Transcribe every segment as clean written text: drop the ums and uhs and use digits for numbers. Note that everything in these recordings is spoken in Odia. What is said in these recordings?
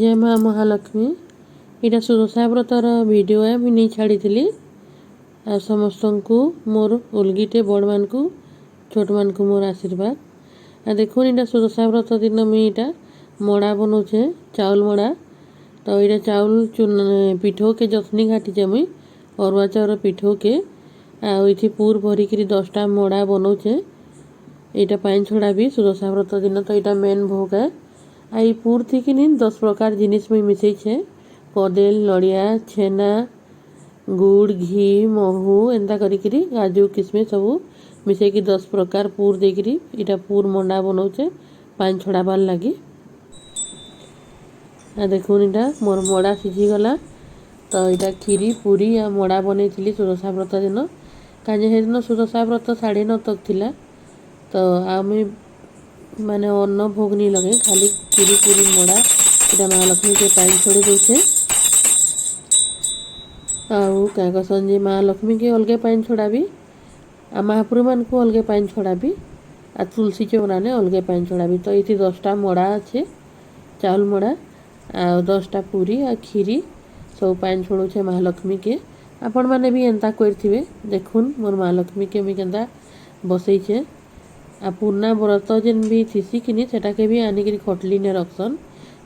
ଜୟ ମା ମହାଲକ୍ଷ୍ମୀ। ଏଇଟା ସୁଦଶା ବ୍ରତର ଭିଡ଼ିଓ ମୁଇଁ ନେଇ ଛାଡ଼ିଥିଲି। ଆଉ ସମସ୍ତଙ୍କୁ ମୋର ଓଲଗିଟେ, ବଡ଼ମାନଙ୍କୁ ଛୋଟମାନଙ୍କୁ ମୋର ଆଶୀର୍ବାଦ। ଆଉ ଦେଖୁନ୍, ଏଇଟା ସୁଦଶା ବ୍ରତ ଦିନ ମୁଇଁ ଏଇଟା ମଡ଼ା ବନଉଛେ, ଚାଉଲ ମଡ଼ା। ତ ଏଇଟା ଚାଉଲ ଚୁନ ପିଠଉକେ ଯତ୍ନି ଘାଟିଛେ ମୁଇଁ, ଅରୁଆ ଚାଉଳ ପିଠଉକେ। ଆଉ ଏଇଠି ପୁର ଭରିକିରି 10ଟା ମଡ଼ା ବନଉଛେ। ଏଇଟା ପାଏନ୍ ଛଡ଼ା ବି ସୁଦଶା ବ୍ରତ ଦିନ, ତ ଏଇଟା ମେନ୍ ଭୋଗ ଏ। ଆଉ ଏଇ ପୁର ଥିକିନି 10 ପ୍ରକାର ଜିନିଷ ମୁଇଁ ମିଶେଇଛେ: କଦେଲ, ନଡ଼ିଆ, ଛେନା, ଗୁଡ଼, ଘି, ମହୁ, ଏନ୍ତା କରିକିରି କାଜୁ, କିସମିସ୍ ସବୁ ମିଶେଇକି 10 ପ୍ରକାର ପୁର ଦେଇକିରି ଏଇଟା ପୁର ମଣ୍ଡା ବନଉଛେ ପାଏନ୍ ଛଡ଼ାବାର୍ ଲାଗି। ଆଉ ଦେଖୁନ୍, ଏଇଟା ମୋର ମଡ଼ା ସିଝିଗଲା। ତ ଏଇଟା କ୍ଷୀରି, ପୁରୀ ଆଉ ମଡ଼ା ବନେଇଥିଲି ସୁଦଶା ବ୍ରତ ଦିନ। କାଁଜେ ସେଦିନ ସୁଦଶା ବ୍ରତ 9:30 ତକ୍ ଥିଲା, ତ ଆମେ ମାନେ ଅନ୍ନ ଭୋଗ ନି ଲଗେଇ ଖାଲି କ୍ଷୀରି, ପୁରୀ, ମଡ଼ା ଏଇଟା ମହାଲକ୍ଷ୍ମୀକେ ପାଏନ୍ ଛଡ଼େଇ ଦଉଛେ। ଆଉ କାଁ କହେସନ୍ ଯେ ମା ଲକ୍ଷ୍ମୀକେ ଅଲଗା ପାଏନ୍ ଛଡ଼ାବି, ଆଉ ମହାପ୍ରଭୁମାନଙ୍କୁ ଅଲଗା ପାଏନ୍ ଛଡ଼ାବି, ଆଉ ତୁଳସୀ ଚଉରାନେ ଅଲଗା ପାଏନ୍ ଛଡ଼ାବି। ତ ଏଇଠି 10ଟା ମଡ଼ା ଅଛେ, ଚାଉଲ ମଡ଼ା, ଆଉ 10ଟା ପୁରୀ ଆଉ କ୍ଷୀରି ସବୁ ପାଏନ୍ ଛଡ଼ଉଛେ ମହାଲକ୍ଷ୍ମୀକେ। ଆପଣମାନେ ବି ଏନ୍ତା କରିଥିବେ। ଦେଖୁନ୍, ମୋର୍ ମା ଲକ୍ଷ୍ମୀକେ ମୁଇଁ କେନ୍ତା ବସେଇଛେ। ଆଉ ପୁରୁଣା ବ୍ରତ ଯେନ୍ ବି ଥିସି କିନି, ସେଟାକେ ବି ଆନିକିରି ଖଟଲିନେ ରଖସନ୍।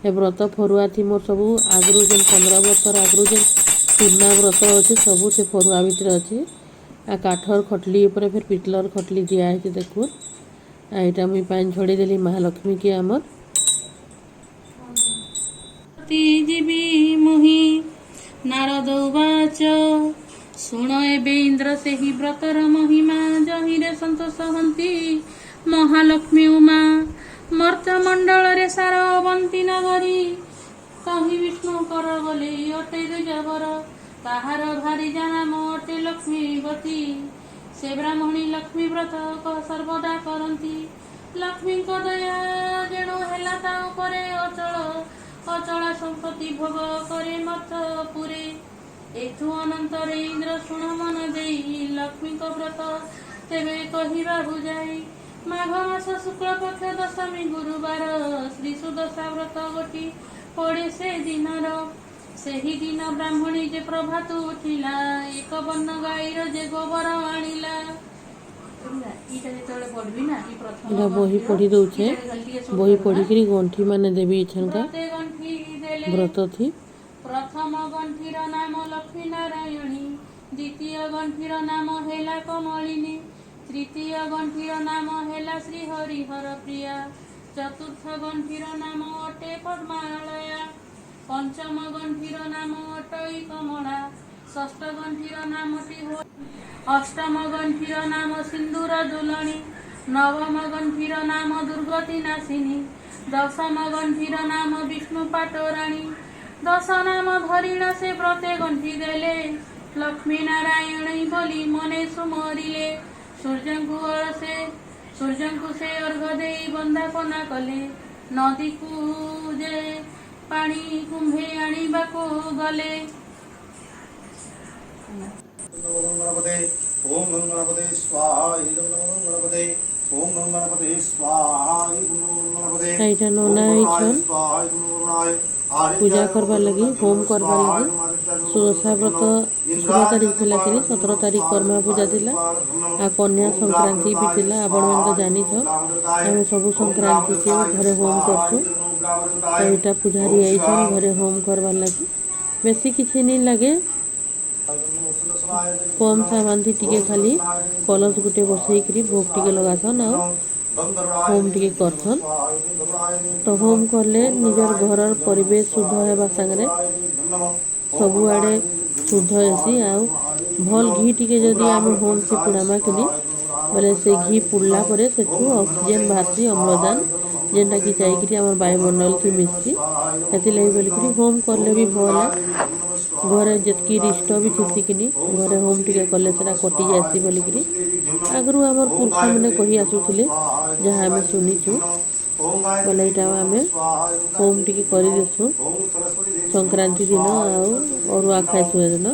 ଏ ବ୍ରତ ଫରୁଆ ଥି ମୋର୍ ସବୁ ଆଗରୁ ଯେନ୍ 15 ବର୍ଷର ଆଗରୁ ଯେନ୍ ପୁରୁଣା ବ୍ରତ ଅଛି, ସବୁ ସେ ଫରୁଆ ଭିତରେ ଅଛି। ଆଉ କାଠର ଖଟଲି ଉପରେ ଫେର୍ ପିତଲର ଖଟଲି ଦିଆ ହେଇଛି, ଦେଖୁନ୍। ଆଉ ଏଇଟା ମୁଇଁ ପାଏନ୍ ଛଡ଼େଇ ଦେଲି ମହାଲକ୍ଷ୍ମୀକେ ଆମର୍। ଯିବି ମୁହିଁ। ନାରଦ ଉବାଚ, ଶୁଣ ଏବେ ଇନ୍ଦ୍ର ସେହି ବ୍ରତର ମହିମା, ଯହିଁରେ ସନ୍ତୋଷ ହନ୍ତି ମହାଲକ୍ଷ୍ମୀ ଉମା। ମର୍ତ୍ତ୍ୟ ମଣ୍ଡଳରେ ସାର ଅବନ୍ତୀ ନଗରୀ, ତହିଁ ବିଷ୍ଣୁଙ୍କର ବୋଲି ଅଟେ ଦ୍ୱିଜବର। ତାହାର ଭାରିଯା ନାମ ଅଟେ ଲକ୍ଷ୍ମୀବତୀ। ସେ ବ୍ରାହ୍ମଣୀ ଲକ୍ଷ୍ମୀ ବ୍ରତ ସର୍ବଦା କରନ୍ତି। ଲକ୍ଷ୍ମୀଙ୍କ ଦୟା ଯେଣୁ ହେଲା ତା ଉପରେ ଅଚଳ, ଅଚଳା ସମ୍ପତ୍ତି ଭୋଗ କରେ ମର୍ତ୍ତ୍ୟପୁରେ। ଏଥୁ ଅନନ୍ତରେ ଇନ୍ଦ୍ର ଶୁଣ ମନ ଦେଇ, ଲକ୍ଷ୍ମୀଙ୍କ ବ୍ରତ ତେବେ କହିବା ବୁଝାଇ। ମାଘ ମାସ ଶୁକ୍ଳ ପକ୍ଷ ଦଶମୀ ଗୁରୁବାର, ଶ୍ରୀ ସୁଦଶା ବ୍ରତ ଗୋଟି ପଡ଼େ ସେ ଦିନର। ସେହି ଦିନ ବ୍ରାହ୍ମଣୀ ଯେ ପ୍ରଭାତୁ ଉଠିଲା, ଏକ ବର୍ଣ୍ଣ ଗାଈର ଯେ ଗୋବର ଆଣିଲା। ଏଇଟା ଯେତେବେଳେ ପଢିବି ନା, ଏଇ ପ୍ରଥମ ଏଇଟା ବହି ଗଣ୍ଠିର, ପଢ଼ି ଦଉଛେ। ଏଇଟାକେ ଖାଲି ଟିକେ ଛୋଟ ବହି କରିବା। ପଢ଼ିକିରି ଗଣ୍ଠି ମାନେ ଦେବି ଇଛନକା ବ୍ରତେ ଗଣ୍ଠି ଦେଲେ। ବ୍ରତ ଥି। ପ୍ରଥମ ଗଣ୍ଠିର ନାମ ଲକ୍ଷ୍ମୀ ନାରାୟଣୀ, ଦ୍ୱିତୀୟ ଗଣ୍ଠିର ନାମ ହେଲା କମଳିନୀ, ତୃତୀୟ ଗଣ୍ଠିର ନାମ ହେଲା ଶ୍ରୀ ହରିହର ପ୍ରିୟା, ଚତୁର୍ଥ ଗଣ୍ଠିର ନାମ ଅଟେ ପଦ୍ମାଳୟା, ପଞ୍ଚମ ଗଣ୍ଠିର ନାମ ଅଟଇ କମଳା, ଷଷ୍ଠ ଗଣ୍ଠିର ନାମଟି ହୋ, ଅଷ୍ଟମ ଗଣ୍ଠିର ନାମ ସିନ୍ଦୁର ଦୁଲଣୀ, ନବମ ଗଣ୍ଠିର ନାମ ଦୁର୍ଗତି ନାଶିନୀ, ଦଶମ ଗଣ୍ଠିର ନାମ ବିଷ୍ଣୁ ପାଟରାଣୀ। ଦଶ ନାମ ଧରିଣ ସେ ବ୍ରତେ ଗଣ୍ଠି ଦେଲେ, ଲକ୍ଷ୍ମୀ ନାରାୟଣୀ ବୋଲି ମନେ ସୁମରିଲେ। ସୂର୍ଯ୍ୟଙ୍କୁ ସେ ସୂର୍ଯ୍ୟଙ୍କୁ ସେ ଅର୍ଘ ଦେଇ ବନ୍ଦାପନା କଲେ, ନଦୀକୁ ଯେ ପାଣି କୁମ୍ଭେ ଆଣିବାକୁ ଗଲେ। ନମୋ ଗଣପତେ, ଓಂ ଗଣପତେ ସ୍ୱାହା, ଇଦಂ ନମୋ ଗଣପତେ, ଓಂ ଗଣପତେ ସ୍ୱାହା, ଇଦಂ ନମୋ ଗଣପତେ। ଏଇଟା ନନା ହେଇଛନ୍ ପୂଜା କରବାର୍ ଲାଗି, ହୋମ କରବାର୍ ଲାଗି। ସୁଦଶା ବ୍ରତ 16 ତାରିଖ ଥିଲା କିନି, 17 ତାରିଖ କର୍ମା ପୂଜା ଥିଲା ଆଉ କନ୍ୟା ସଂକ୍ରାନ୍ତି ବି ଥିଲା। ଆପଣମାନେ ତ ଜାନିଛନ୍, ଆମେ ସବୁ ସଂକ୍ରାନ୍ତିକେ ଘରେ ହୋମ କରସୁଁ। ତ ଏଇଟା ପୂଜାରୀ ଆଇଛନ୍ ଘରେ ହୋମ କରବାର୍ ଲାଗି। ବେଶୀ କିଛି ନି ଲାଗେ, କମ୍ ସାମାନ ଥି ଟିକେ ଖାଲି କଲଶ ଗୁଟେ ବସେଇକିରି ଭୋଗ ଟିକେ ଲଗାସନ୍ ଆଉ ହୋମ ଟିକେ କରସନ୍। ତ ହୋମ କଲେ ନିଜର ଘରର ପରିବେଶ ଶୁଦ୍ଧ ହେବା ସାଙ୍ଗରେ ସବୁଆଡ଼େ ଶୁଦ୍ଧ ହେସି। ଆଉ ଭଲ୍ ଘି ଟିକେ ଯଦି ଆମେ ହୋମ ଥି ପୁଡ଼ାମା କିନି ବୋଲେ, ସେ ଘି ପୁଡ଼ଲା ପରେ ସେଠୁ ଅକ୍ସିଜେନ୍ ବାହାରସି, ଅମ୍ଳଜାନ, ଯେନ୍ଟାକି ଯାଇକିରି ଆମର ବାୟୁମଣ୍ଡଳ ଥି ମିଶସି। ସେଥିଲାଗି ବୋଲିକିରି ହୋମ କଲେ ବି ଭଲ୍ ଏ। ଘରେ ଯେତ୍କି ରିଷ୍ଟ ବି ଥିସି କିନି, ଘରେ ହୋମ ଟିକେ କଲେ ସେଟା କଟି ଯାଏସି ବୋଲିକିରି ଆଗରୁ ଆମର ପୁରଖାମାନେ କହି ଆସୁଥିଲେ, ଯାହା ଆମେ ଶୁନିଛୁ। ବୋଲେ ଏଇଟା ଆମେ ହୋମ ଟିକେ କରିଦେସୁଁ ସଂକ୍ରାନ୍ତି ଦିନ ଆଉ ଅରୁଆ ଖାଇସୁଁ ଏଦିନ।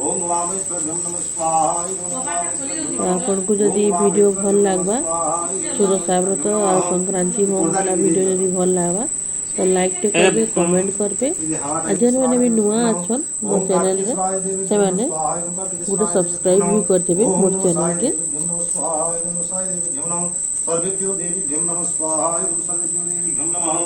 ଆପଣଙ୍କୁ ଯଦି ଭିଡ଼ିଓ ଭଲ୍ ଲାଗ୍ବା, ସୁଦଶା ବ୍ରତ ଆଉ ସଂକ୍ରାନ୍ତି ହୋମ କଲା ଭିଡ଼ିଓ ଯଦି ଭଲ୍ ଲାଗ୍ବା ତ ଲାଇକ୍ ଟେ କରବେ, କମେଣ୍ଟ କରବେ ଆଉ ଯେନ୍ମାନେ ବି ନୂଆ ଅଛନ୍ ମୋର୍ ଚ୍ୟାନେଲରେ, ସେମାନେ ଗୋଟେ ସବସ୍କ୍ରାଇବ ବି କରିଦେବେ ମୋର୍ ଚ୍ୟାନେଲକେ। सर्वेभ्यो देवीभ्यो नमः स्वाहा। इदं सर्वेभ्यो देवीभ्यो नमः।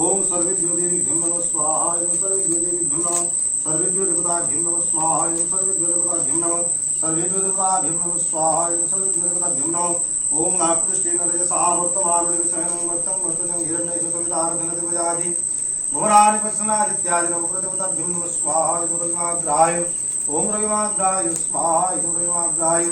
ॐ सर्वेभ्यो देवीभ्यो नमः स्वाहा। इदं सर्वेभ्यो देवीभ्यो नमः। सर्वेभ्यो देवताभ्यो नमः स्वाहा। इदं सर्वेभ्यो देवताभ्यो नमः। सर्वेभ्यो देवताभ्यो नमः स्वाहा। इदं सर्वेभ्यो देवताभ्यो नमः। ॐ नाकृष्टेन रजसा वर्तमानविसहनं वर्तं वर्तजं हिरण्यसवितारधनदेवजाति भुवनानि पश्यनादित्यादि नवप्रदेवताभ्यो नमः स्वाहा। इदं रविमाग्राय। ॐ रविमाग्राय स्वाहा। इदं रविमाग्राय।